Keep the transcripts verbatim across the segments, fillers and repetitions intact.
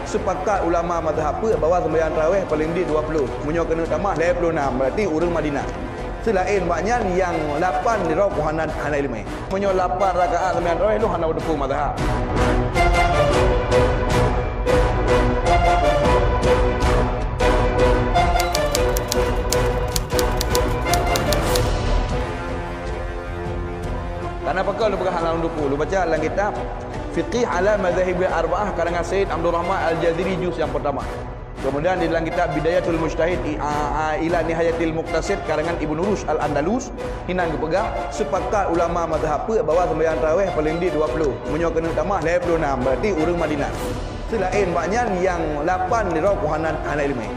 Sepakat ulama mazhab peuet bahwa sembahyang tarawih paling di dua puluh. Meunyoe keuneuk tamah lhèe puluh nam, berarti ureueng Madinah. Seulaén bak nyan, nyang lapan di droe hana, hana ileumèe. Meunyoe lapan rakaat sembahyang tarawih, lôn hana teupeu mazhab. Karena pakon lôn peugah hana lôn teupeu, lôn baca lam kitab Fiqih ala Madzahibil Arba'ah karangan Sayyid Abdul Rahman Al-Jaziri juz nyang pertama. Kemudian di dalam kitab Bidayatul Mujtahid i-, a-, a-, ila Nihayatil Muqtasid karangan Ibnu Rushd Al-Andalus, hinan geupeugah, sepakat ulama mazhab peuet bahwa sembahyang tarawih paling di dua puluh. Meunyoe keuneuk tamah lhèe puluh nam, berarti ureueng Madinah. Seulaén bak nyan, nyang lapan di droe hana, hana ileumèe.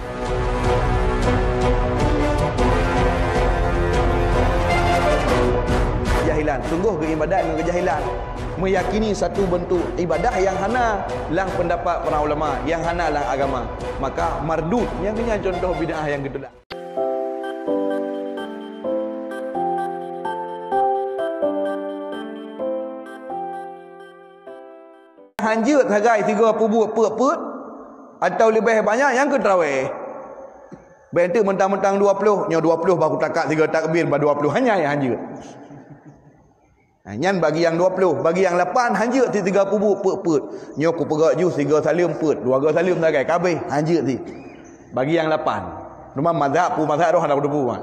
Jahilan. Sungguh geuibadat ngon keujahilan. Meyakini satu bentuk ibadah yang hana lam pendapat para ulama, yang hana lam agama, maka mardud. Nyang nyan contoh bid'ah nyang geutulak. Hanjeuet sagai sigoe peubuet peuet-peuet, atau leubeh banyak nyang keu tarawih. Bèk teuk mentang-mentang dua puluh, nyoe dua puluh bah kutakat sigoe takbir bah dua puluh, hanya nyang hanjeuet. Ha, nyan bagi nyang dua puluh, bagi nyang lapan hanjeuet sigoe peubuet peuet-peuet. Nyoe kupeugah ju sigoe saleuem peuet, dua goe saleuem sagai, ka abéh, hanjeuet sit. Bagi nyang lapan. Cuma mazhab, peue mazhab roh hana teupeu.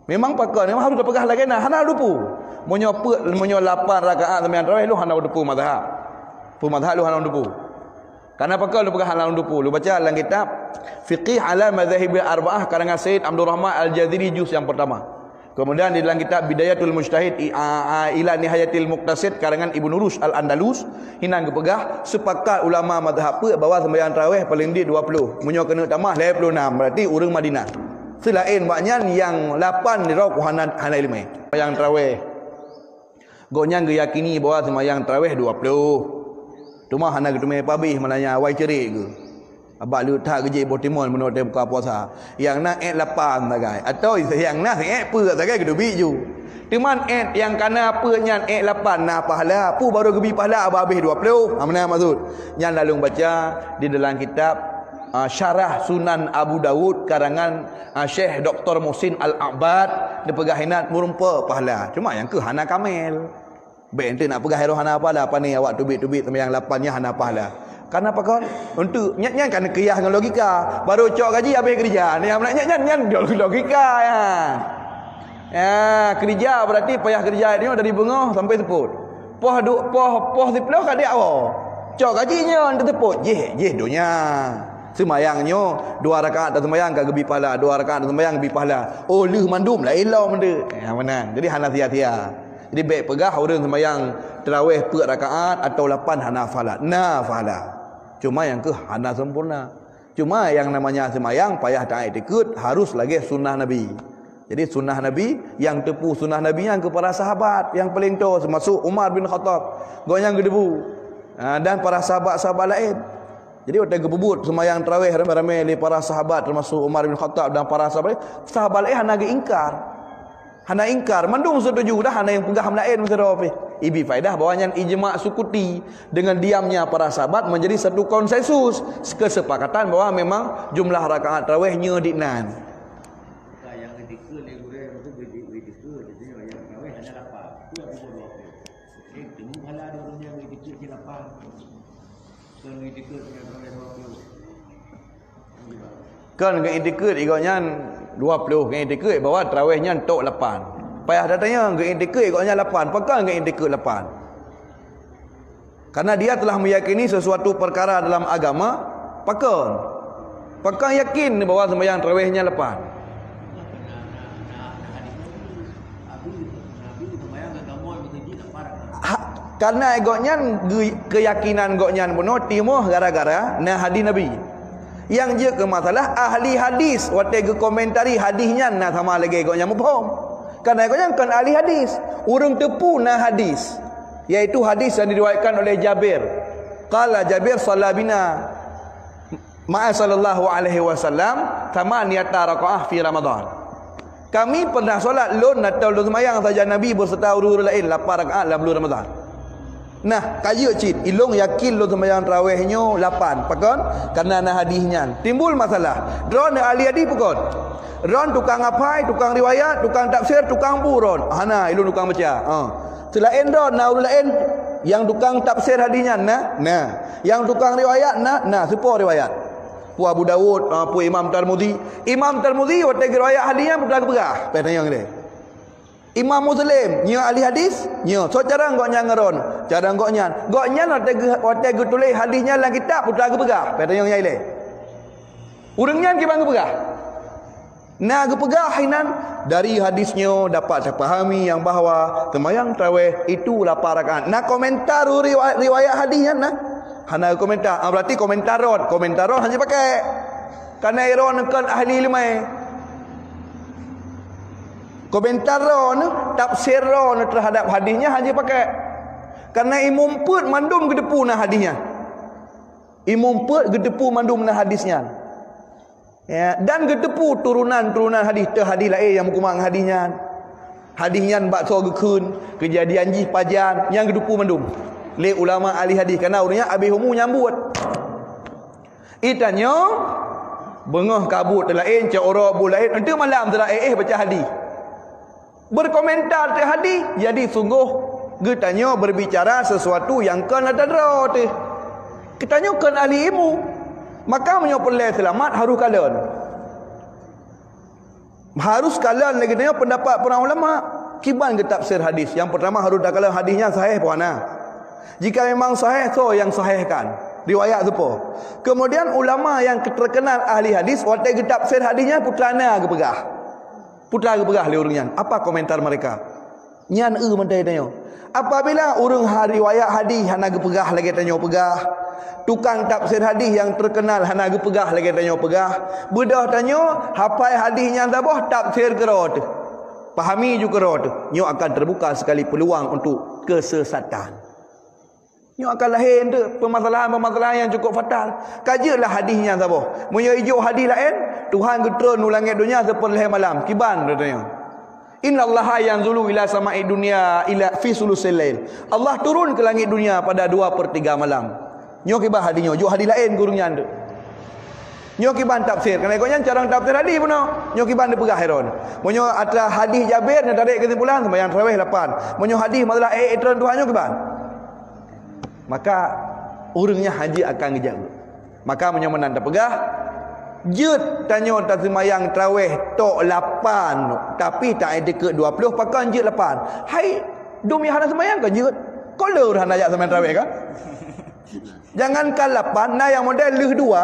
Memang pakon, memang harôh tapeugah lagèe na, hana teupeu. Meunyoe peuet, meunyoe lapan rakaat sembahyang tarawih, lôn hana teupeu mazhab. Peue mazhab lôn hana teupeu. Karena pakon lôn peugah hana lôn teupeu, lôn baca lam kitab Fiqih ala Madzahibil Arba'ah karangan Sayyid Abdul Rahman Al-Jaziri juz nyang pertama. Kemudian di dalam kitab Bidayatul Mujtahid i-, a-, a-, ila Nihayatil Muqtasid karangan Ibnu Rushd Al-Andalus, hinan geupeugah, sepakat ulama mazhab peuet bahwa sembahyang tarawih paling di dua puluh. Meunyoe keuneuk tamah lhèe puluh nam, berarti ureueng Madinah. Seulaén bak nyan, nyang lapan di droe hana, hana ileumèe. Sembahyang tarawih. Gobnyan geuyakini bahwa seumayang tarawih dua ploh. Teuma hana geuteumé pabéh malam nyan, awai ceurék geuh. Abak leuet that geujép boh timon meunurot buka puasa. Nyang na èt lapan sagai. Atawa nyang na èt peuet sagai geuteubiet ju. Teuma èt nyang ka na peuet nyan èt lapan na pahala. Peue barô geubri pahala abak habéh dua ploh. Ha, meunan maksud. Nyan lalong baca di dalam kitab, ah, Syarah Sunan Abu Daud karangan, ah, Syekh Doktor Muhsin Al-Abbad, neupeugah inan meureumpok pahala. Cuma nyang keuh hana kamel. Bèk ente nak peugah roh hana pahala, pane awak teubiet-teubiet seumayang lapan nyan hana pahala. Karena pakon? Untuk nyan, nyan kan keuyah ngon logika. Barô cok gaji habéh keureuja. Nyan, nyan, nyan, nyan logika nyan. Ya, keureuja berarti payah keureuja nyoe dari beungoh sampai seupôt. Poh du-, poh, poh siploh ka diak woe. Cok gaji nyoe teuseupôt, jih, jih donya. Seumayang nyoe, dua rakaat taseumayang ka geubri pahala, dua rakaat taseumayang geubri pahala. Oh, lheueh mandum laén lom deuh. Ya, meunan. Jadi hana sia-sia. Jadi bèk peugah ureueng seumayang tarawih peuet rakaat atau lapan hana pahala. Na pahala. Cuma nyang keuh hana sempurna. Cuma nyang namanya seumayang payah taiktikeuet harus lagèe sunnah Nabi. Jadi sunnah Nabi, nyang teupeu sunnah Nabi nyan keu para sahabat nyang paleng toe, teumasuk Umar bin Khattab. Gobnyan geuteupeue. Ha, dan para sahabat-sahabat laén. Jadi watèe geupeubuet seumayang tarawih ramé-ramé lé para sahabat, teumasuk Umar bin Khattab dan para sahabat laén, sahabat laén hana geuingkar. Hana ingkar, mandum seutuju dah, hana nyang peugah meulaén meusidroe pih. Ibi faedah bahwa nyan ijma sukuti. Dengan diamnya para sahabat menjadi satu konsensus, kesepakatan bahwa memang jumlah rakaat tarawih nyoe dinan. Nyang keudikeue lé gurèe, maksud keudikeue, keudikeue, nyang tarawih hanya lapan. Tu nyang pukul dua puluh. Jadi, temu kala ada ureueng nyang keudikeue di lapan. Kon keudikeue nyang tarawih dua puluh. Kon geuiktikeuet gobnyan dua ploh, geuiktikeuet bahwa tarawih nyan tok lapan. Payah tatanyong, geuiktikeuet gobnyan lapan, pakon geuiktikeuet lapan? Karena dia telah meyakini sesuatu perkara dalam agama, pakon? Pakon yakin bahwa sembahyang tarawih nyan lapan? Ha, karena gobnyan geu-, keuyakinan gobnyan bunoe timoh gara-gara na hadis Nabi. Nyang jeuet keu masalah ahli hadis, watèe geukomentari hadis nyan na sama lagèe gobnyan muphom. Karena gobnyan kon ahli hadis. Ureueng teupeu na hadis, yaitu hadis yang diriwayatkan oleh Jabir. Qala Jabir, "Shalla bina ma'a sallallahu alaihi wasallam tsamaniyata rakaah fi Ramadan." Kami pernah solat lôn atau lôn seumayang sajan Nabi beserta ureueng-ureueng laén lapan rakaat lam buleuen Ramadan. Nah, ka jeuet cit, ilôn yakin lôn seumayang tarawéh nyoe lapan. Pakon? Karena na hadih nyan. Timbul masalah. Droeneuh ahli hadih pakon? Droeneuh tukang apai, tukang riwayat, tukang tafsir, tukang bu droeneuh? Hana, ilôn tukang baca. Ha. Seulaén droeneuh na ureuëng laén nyang tukang tafsir hadih nyan na? Na. Nyang tukang riwayat na? Na, soe po riwayat? Peue Abu Daud, ha, peue Imam Tirmizi. Imam Tirmizi watée geuriwayat hadih nyan peue geupeugah? Pih tanyong lé. Imam Muslim, nyoe ahli hadis? Nyoe. Soe carông gobnyan ngon droeneuh? Carông gobnyan. Gobnyan watée geu-, watée geutuléh hadis nyan lam kitab, peue geupeugah? Pih tanyong nyang ilée. Ureuëng nyan kiban geupeugah? Na geupeugah inan, dari hadis nyoe dapat tapahami nyang bahwa seumayang tarawéh itu lapan rakaat. Na komentar riwayat, riwayat hadis nyan na? Hana komentar. Ah, berarti komentar droeneuh. Komentar droeneuh hana jipakai. Karena droeneuh kon ahli ileumé. Komentar droeneuh, tafsir droeneuh terhadap hadis nyan hana jipakai. Karena imum peuet mandum geuteupeue na hadis nyan. Imum peuet geuteupeue mandum na hadis nyan. Ya, dan geuteupeue turunan-turunan hadis, teuh hadis laén nyang meukumat ngon hadis nyan. Hadis nyan bak soe geukheun, keujadian jih pajan, nyang geuteupeue mandum lé ulama ahli hadis, karena ureuëng nyan habéh umu nyang buet. Itanyoe beungoh ka buet teulaén, cok uroe buet laén, enteuk malam teulaén éh baca hadis. Berkomentar teuh hadis, jadi sunggoh geutanyoe berbicara sesuatu nyang kon ata droe teuh. Geutanyoe kon ahli ilmu. Maka meunyoe peureulée seulamat harus kalon. Harus kalon lé geutanyoe pendapat para ulama. Kiban geutafsir hadis. Nyang pertama harus takalon hadis nyan sahih peue hana. Jika memang sahih, soe nyang sahihkan? Riwayat soe po? Kemudian ulama nyang terkenal ahli hadis, watée geutafsir hadis nyan peue teuma na geupeugah? Peue teuma geupeugah lé ureuëng nyan? Apa komentar mereka? Nyan eu mantong tanyoe. Apabila ureuëng ha-, riwayat hadis hana geupeugah lagée tanyoe peugah, tukang tafsir hadis nyang terkenal hana geupeugah lagée tanyoe peugah, beudôh tanyoe hapai hadis nyan saboh tafsir keudroe teuh, pahami ju keudroe teuh, nyoe akan terbuka sekali peluang untuk kesesatan. Nyoe akan lahé enteuk permasalahan-permasalahan nyang cukup fatal. Ka jeuetlah hadis nyan saboh. Meunyoe ijok hadis laén, Tuhan geutreun u langét donya sipeuleuhée malam. Kiban, katanya. "Innallaha yanzulu ila sama'i dunya ila fi sulusil lail." Allah turun ke langit dunia pada dua per tiga malam. Nyoe kiban hadis nyoe, jok hadis laén gureueng nyan tu. Nyoe kiban tafsir. Keuneuk nyan cara tafsir hadis bunoe. Nyoe kiban dipeugah Heron. Meunyoe atra hadis Jabir, nyoe tarék kesimpulan, sembahyang tarawih lapan. Meunyoe hadis masalah ék treun Tuhan nyoe kiban. Maka ureuëng nyan hana jeuet akan geujak. Maka meunyoe meunan tapeugah, jeuet tanyoe taseumayang tarawih tok lapan, tapi ta-, dikeue dua puluh pakon jeuet lapan. Hai, dum nyang hana seumayang ka jeuet. Kolor hana jak seumayang tarawih kan? Jangankan lapan, na nyang model lheueh dua,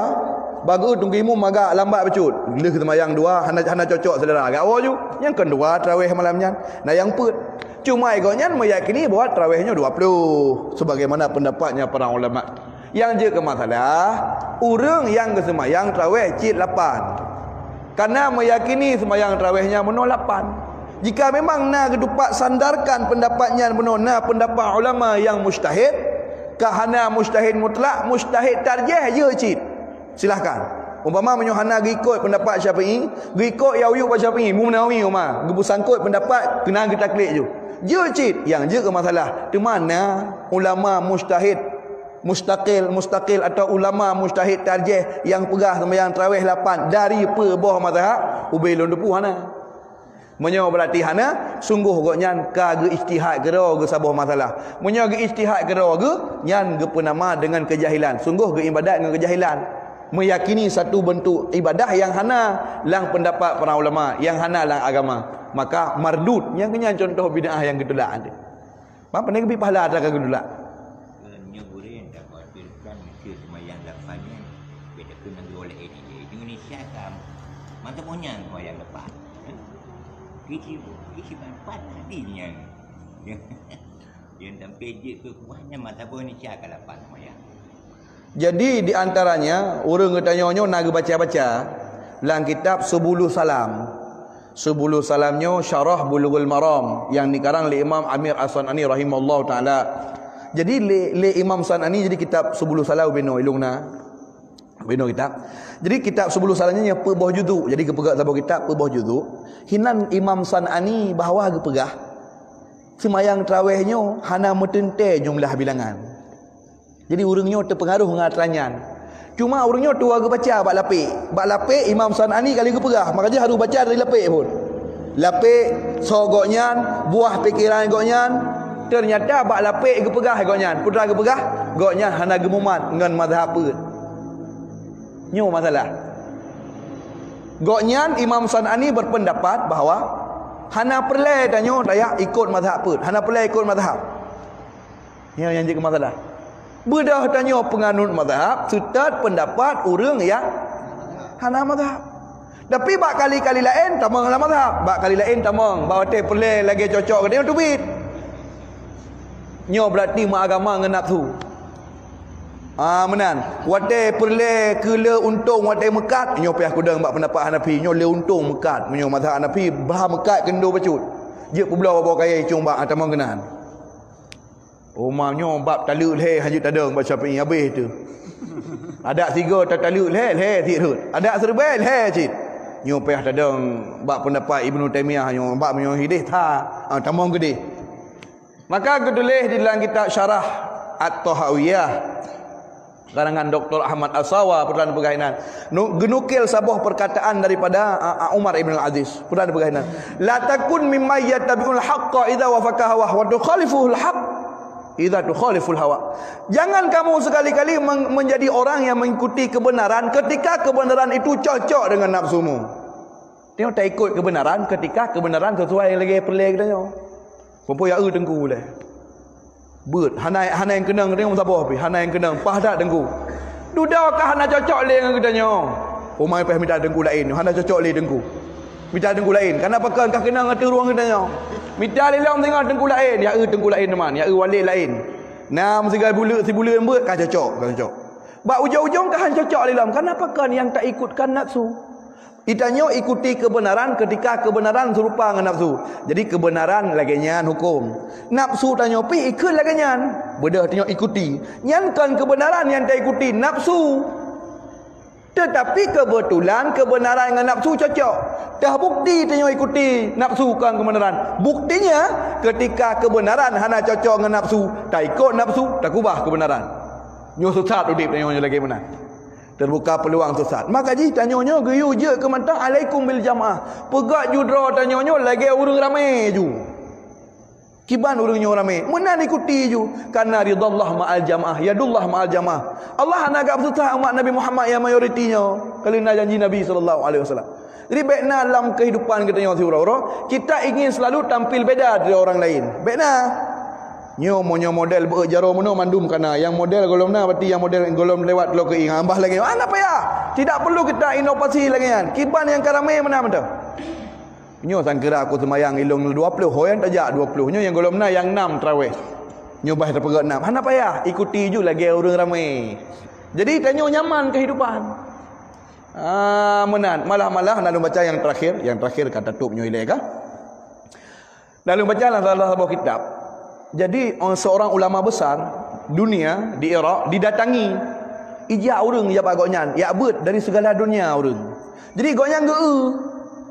bagus tunggu imum agak lambat bacut. Lheueh seumayang dua, hana, hana cocok selera. Agak awoe ju, nyang keudua tarawih malam nyan. Na nyang peuet. Cuma gobnyan meyakini bahwa tarawih nyoe dua puluh, sebagaimana pendapatnya para ulama. Nyang jeuet keu masalah, ureuëng nyang geuseumayang tarawih cit lapan. Karena meyakini seumayang tarawih nyan bunoe lapan. Jika memang na geutupat sandarkan pendapat nyan bunoe na pendapat ulama nyang mujtahid, ka hana mujtahid mutlak, mujtahid tarjih jeuet cit. Silahkan. Umpama meunyoe hana geuikot pendapat Syafi'i, geuikot nyang uyuek bak Syafi'i, Imam Nawawi umpama, geupeusangkot pendapat keunan geutaklid ju. Jeuet cit, nyang jeuet keu masalah. Teuma na ulama mujtahid mustaqil, mustaqil atau ulama mujtahid tarjih nyang peugah seumayang tarawih lapan dari peuboh mazhab, ubé lôn teupeu hana. Meunyoe berarti hana, sunggoh gobnyan ka geuijtihad keudroe geusaboh masalah. Meunyoe geuijtihad keudroe geu, nyan geupeunama deungon keujahilan. Sunggoh geuibadat ngon keujahilan. Meyakini satu bentuk ibadah nyang hana lam pendapat para ulama, nyang hana lam agama, maka mardud. Nyang keu nyan contoh bid'ah nyang geutulak. Mak pandai keubiet pahala atra ka geutulak. Nyoe gurée dak khawatirkan miseue seumayang lapan nyan, beda keu nanggroe laén di Indonesia ka mantong nyan seumayang lapan. Kisi, kisi lapan hadis nyan. Yang sampai jeuet keu kuah nyan mata boh Indonesia ka lapan seumayang. Jadi di antaranya ureuëng geutanyoe nyoe na geubaca-baca lam kitab Subulus Salam. Subulus Salam nyoe syarah Bulughul Maram yang dikarang lé Imam Amir As-San'ani rahimahullahu taala. Jadi lé, lé Imam San'ani jadi kitab Subulus Salam binoe ilung na. Binoe kitab. Jadi kitab Subulus Salam nyoe peuet boh juzuk. Jadi geupeugah saboh kitab peuet boh juzuk. Hinan Imam San'ani bahwa geupeugah Seumayang tarawih nyoe hana meuteuntèe jumlah bilangan. Jadi ureuëng nyoe teupeungaruh ngon atra nyan. Cuma ureuëng nyoe tuwoe geubaca bak lapék. Bak lapék Imam Sanani ka lheueh geupeugah, maka jih harôh baca dari lapék phon. Lapék soe gobnyan, buah pikeran gobnyan. Teunyata bak lapék geupeugah gobnyan. Peue teuma geupeugah? Gobnyan hana geumumat ngon mazhab peuet. Nyoe masalah. Gobnyan Imam Sanani berpendapat bahwa hana peureulée tanyoe tajak ikot mazhab peuet, hana peureulée ikot mazhab. Nyoe nyang jeuet keu masalah. Beudôh tanyoe peunganut mazhab, seutôt pendapat ureuëng nyang hana mazhab. Tapi bak kali-kali laén tamong lam mazhab, bak kali laén tamong, bak watée peureulée lagée cocok geutanyoe teubiet. Nyoe berarti meuagama ngon nafsu. Ah, meunan. Watée peureulée keu le untông watée meukat, nyoe payah kudong bak pendapat Hanafi, nyoe le untông meukat. Meunyoe mazhab Hanafi, bah meukat keundo bacut. Jeuet peubloe babah kayée cong bak, ah, tamong keunan. Uma nyoe bab taleuek lhée hana jeuet tadong bak Syafi'i habéh teuh. Adak sigoe tataleuek lhée, lhée cit rhot. Adak siribée lhée cit. Nyoe payah tadong bak pendapat Ibnu Taimiyah nyoe, bab nyoe hidéh that. Ah, tamong keudeh. Maka geutuléh di dalam kitab Syarah At-Tahawiyah, karangan Doktor Ahmad Asawa, peue teuma neupeugah inan. Nu-, geunukil saboh perkataan daripada, a, a, Umar ibn Al-Aziz, peue teuma neupeugah inan. "La takun mimman yattabi'ul haqqa idza wafaqa hawah wa tukhalifuhul haq idza tukhaliful hawa." Jangan kamu sekali-kali men-, menjadi orang yang mengikuti kebenaran ketika kebenaran itu cocok dengan nafsumu. Tengok taikot kebenaran ketika kebenaran sesuai lagée peureulée geutanyoe. Peue-peue ya eu teungku lé. Beuet, hana, hana nyang keunong, tengok saboh pih, hana nyang keunong, paih that teungku. Dudoe ka hana cocok lé ngon geutanyoe. Umai payah mita teungku laén, hana cocok lé teungku. Mita teungku laén, kana pakon ka keunong ateueh rueng geutanyoe. Mita lé lom singoh teungku laén, ya eu teungku laén teuma, ya eu walid laén. Na meusigoe buleuen, sibuleuen beuet ka cocok, ka cocok. Bak ujong-ujong ka han cocok lé lom, kana pakon nyang taikutkan nafsu. Geutanyoe ikuti kebenaran ketika kebenaran serupa ngon nafsu. Jadi kebenaran lagée nyan huköm. Nafsu tanyoe pih ikheun lagée nyan. Beudôh tanyoe ikuti. Nyan kon kebenaran nyang taikuti, nafsu. Tetapi kebetulan kebenaran ngon nafsu cocok. Teubukti tanyoe ikuti nafsu kon kebenaran. Buktinya, ketika kebenaran hana cocok ngon nafsu, taikot nafsu, takubah kebenaran. Nyoe sesat udeb tanyoe nyoe lagée meunan. Teubuka peuluang sesat. Maka jih tanyoe nyoe geuyue jeuet keu mantong alaikum bil jamaah. Peugah ju droe tanyoe nyoe lagée ureuëng ramé ju. Kiban ureuëng nyoe ramé, meunan ikuti ju. Karena ridallah ma'al jamaah, yadullah ma'al jamaah. Allah hana geupeusisah umat Nabi Muhammad nyang mayoriti nyoe. Ka lheueh na janji Nabi sallallahu alaihi wasallam. Jadi bék na lam kehidupan geutanyoe siuroe-uroe, kita ingin selalu tampil beda dari orang lain. Bék na. Nyoe meunyoe model beuet jaroe meunoe mandum kana. Nyang model gohlom na, berarti nyang model gohlom lewat lo keu ingat ambah lagée nyoe. Hana payah. Tidak perlu kita inovasi lagée nyan. Kiban nyang ka ramé meunan mantong. Nyoe sangkira aku seumayang ilong dua puluh, ho nyang tajak dua puluh. Nyoe nyang gohlom na nyang enam tarawih. Nyoe bah tapeugah enam. Hana payah, ikuti ju lagée ureuëng ramé. Jadi tanyoe nyaman kehidupan. Ah, meunan. Malah-malah lalu baca nyang terakhir, nyang terakhir ka tatôb nyoe ilée ka. Lalu baca lam salah saboh kitab. Jadi, eh, seorang ulama besar dunia di Iraq didatangi. Ijak ureuëng ijak bak gobnyan, yak beuet dari segala dunia ureuëng. Jadi gobnyan geu-eu,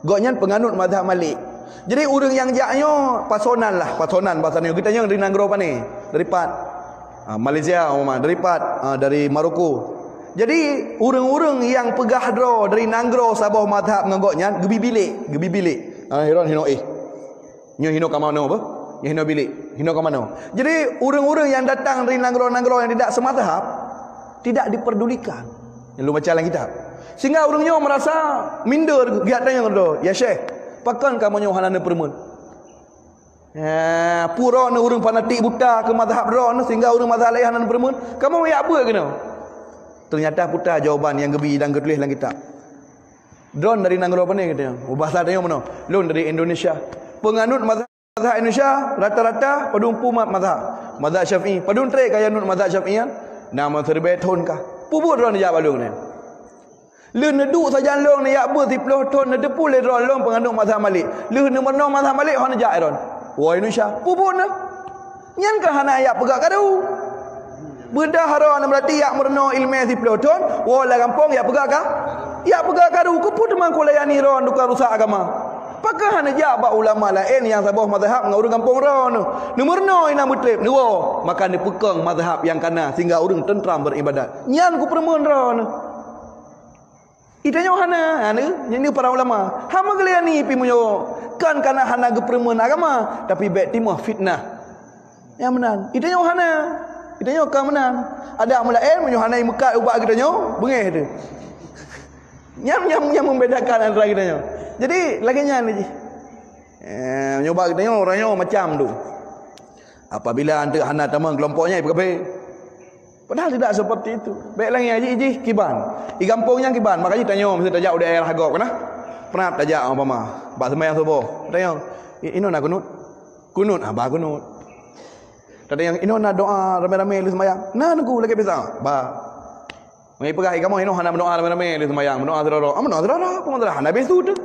gobnyan peunganut mazhab Malik. Jadi ureuëng nyang jak nyoe pasonan lah, pasonan bahasa nyoe. Geutanyoe dari nanggroe pane? Dari pat? Ha, Malaysia umpama, dari pat? Ha, dari Maroko. Jadi ureuëng-ureuëng nyang peugah droe dari nanggroe saboh mazhab ngon gobnyan geubi bilék, geubi bilék. Ha, hiron hinoe. Nyoe hinoe ka manoe beuh? Nyoe hinoe bilék, hinoe ka manoe. Jadi ureuëng-ureuëng nyang datang dari nanggroe-nanggroe nyang tidak semazhab tidak diperdulikan. Nyang lôn baca lam kitab. Sehingga ureuëng nyoe merasa minder geuh tanyoe keudroe, "Ya Syekh, pakon kamoe nyoe hana neupeureumeun? Ya, pura neu ureuëng fanatik buta keu mazhab droeneuh sehingga ureuëng mazhab laén hana neupeureumeun? Kamoe yak beuet keunoe." Ternyata puta jawaban nyang geubi dan geutuléh lam kitab. Droeneuh dari nanggroe pane geutanyoe? Bahasa tanyoe meunoe, "Lôn dari Indonesia." Peunganut mazhab Indonesia rata-rata padum peumat mazhab. Mazhab Syafi'i, padum trép ka anut mazhab Syafi'i nyan? Nama siribée thon kah? Peue buet droeneuh jak bak lôn nyan? Lheueh neuduek sajan lôn neuyak beuet siplôh thon, neuteupeue lé droeneuh lôn peunganut mazhab Malik. Lheueh neumeurunoe mazhab Malik, ho neujak droeneuh? Woe Indonesia, peue buet neuh? Nyan keuh hana yak peugah karu. Beudah droeneuh berarti yak meurunoe iéleumé siplôh thon, woe lam gampông yak peugah ka? Yak peugah karu, keupeue teuma kulayani droeneuh ka rusak agama? Maka hana jak bak ulama laén nyang saboh mazhab ngon ureuëng gampông droeneuh. Neumeureunoe inan beutreb, neuwoe, maka neupeukong mazhab nyang kana sehingga ureuëng teuntram beribadat. Nyan kupeureumeun droeneuh. Itanyoe hana, hana, nyan para ulama. Hana geulani pih meunyoe kan kana hana geupeureumeun agama, tapi bék timoh fitnah. Nyang meunan. Itanyoe hana. Itanyoe ka meunan. Ada mulaén meunyoe hana meukat ubak geutanyoe, beungéh teuh. Nyam nyam nyam membedakan antara geutanyoe. Jadi lagée nyan jih. Eh, nyoe bak geutanyoe ureuëng nyoe macam tu. Apabila anteuk hana tamong kelompok nyan, ipeukabé. Padahal tidak seperti itu. Bék lagée jih, jih kiban. Di gampông nyan kiban, makajih tanyoe mesti tajak u daerah gob kana. Pernah tajak umpama bak sembahyang suboh. Tanyoe, "Inoe na kunut?" Kunut, haba kunut. Tadi nyang inoe na doa ramé-ramé lheueh sembahyang. Na nunggu lagée biasa. Ba. Meupeugah kamoe inoe hana meudoa ramé-ramé lheueh sembahyang, meudoa sidroe-droe. Ah, meudoa sidroe-droe, peue masalah? Hana biasa tu.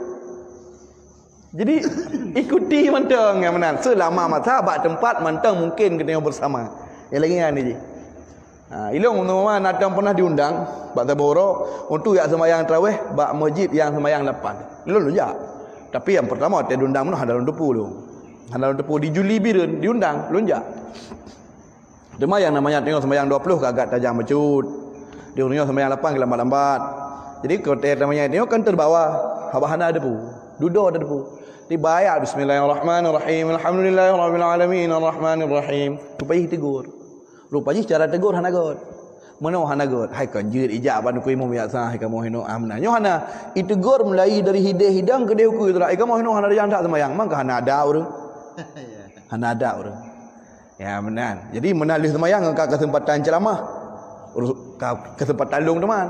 Jadi ikuti mantong nyang meunan. Selama masa bak tempat mantong mungkin geutanyoe bersama. Ya lagi nyan jih. Ha, ilong umpama na tang pernah diundang bak saboh uroe untuk jak sembahyang tarawih bak masjid nyang sembahyang lapan. Lôn lôn jak. Tapi nyang pertama teuh diundang meunoe hana lôn teupeu lôn. Hana lôn teupeu di Juli Bireuen diundang, lôn jak. Teuma nyang namanya teungoh sembahyang dua puluh ka agak tajam bacut. Di ureuëng nyoe sembahyang lapan ka lambat-lambat. Jadi konteks namanya teungoh kan terbawa haba hana teupeu. Dudoe teupeu. Dibayar bismillahirrahmanirrahim. Alhamdulillahirabbil alamin arrahmanirrahim. Supaya tegur. Rupa jih cara tegur hana göt. Meunoe hana göt, hai kon jeuet ijak bak Teungku Imum biasa, hai kamoe hinoe, ah, meunan. Nyoe hana, itegur mulai dari hideh hidang keudeh ukeue teurak, hai kamoe hinoe hana rijang that seumayang, mangka hana ada ureuëng. Hana ada ureuëng. Ya, meunan. Jadi meunan lheueh seumayang ka kesempatan ceramah. Urus-, ka kesempatan lôn teuma.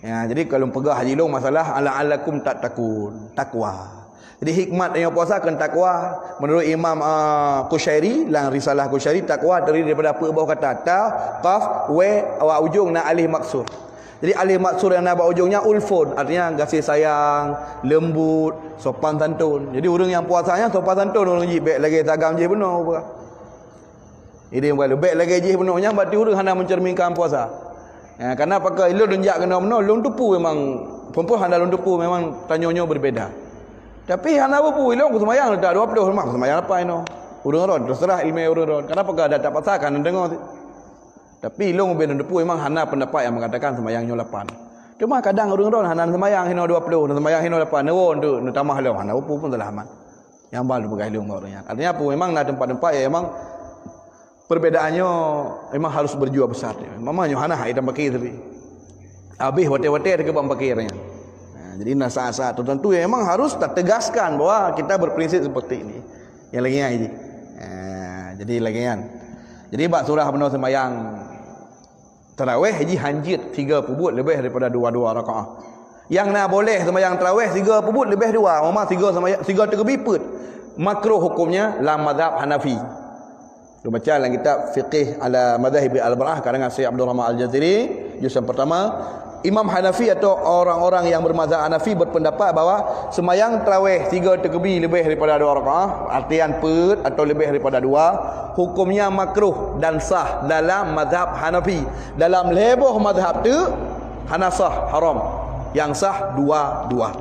Ya, jadi kalau peugah haji long masalah la'allakum tattaqun, takwa. Jadi hikmat nyang puasa kan takwa. Menurut Imam, ah, Qusyairi, lam Risalah Qusyairi, takwa terdiri daripada empat boh kata. Ta, qaf, we, awak ujung na alif maksur. Jadi alif maksur yang na bak ujungnya ulfun, artinya kasih sayang, lembut, sopan santun. Jadi ureuëng nyang puasanya sopan santun ureuëng jih, bék lagée sagam jih bunoe. Jadi, leubeh lagée jih bunoe nyan berarti ureuëng hana mencerminkan puasa. Ya, karena pakon lôn jak keunoe bunoe, lôn teupeu memang, phon-phon hana lôn teupeu memang tanyoe nyoe berbeda. Tapi hana teupeu, ilong ku seumayang letak dua puluh, memang seumayang lapan inoe. Ureuëng ron, terserah ilmu ureuëng ron. Karena pakon ada tak pasal kan deungoe. Tapi ilong ubé lôn teupeu memang hana pendapat yang mengatakan seumayang nyoe lapan. Cuma kadang ureuëng ron hana seumayang hinoe dua puluh, seumayang hinoe lapan, neuwoe tu, neutamah lom, hana teupeu pun salah amat. Nyang bal peugah ilong bak ureuëng nyan. Artinya apa? Memang na tempat-tempat yang memang perbedaannya memang harus berjiwa besar. Mama nyoe hana hai dan pakai tapi. Habis watée-watée ada kebang pakai nyan. Ha, jadi na saat-saat tertentu yang memang harus kita tegaskan bahwa kita berprinsip seperti ini. Yang lagi nyan ini. Ha, jadi lagi nyan. Jadi bak surah bunoe sembahyang tarawih jih hanjeuet tiga peubuet leubeh daripada dua-dua rakaat. Yang na boleh sembahyang tarawih tiga peubuet leubeh dua, mama tiga sembahyang, tiga teukeubi peuet. Makruh hukumnya lam mazhab Hanafi. Dibaca dalam kitab Fiqih ala Madhahib Al-Arba'ah karangan Syekh Abdul Rahman Al-Jaziri, juz yang pertama. Imam Hanafi atau orang-orang yang bermazhab Hanafi berpendapat bahwa sembahyang tarawih tiga teukeubi leubeh daripada dua rakaat, artian peuet atau leubeh daripada dua, hukumnya makruh dan sah dalam mazhab Hanafi. Dalam lhée boh mazhab tu hana sah, haram. Yang sah dua-dua.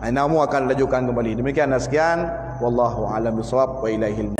Nah, namu akan lanjutkan kembali. Demikian dan sekian. Wallahu a'lam bishawab wa ilaihil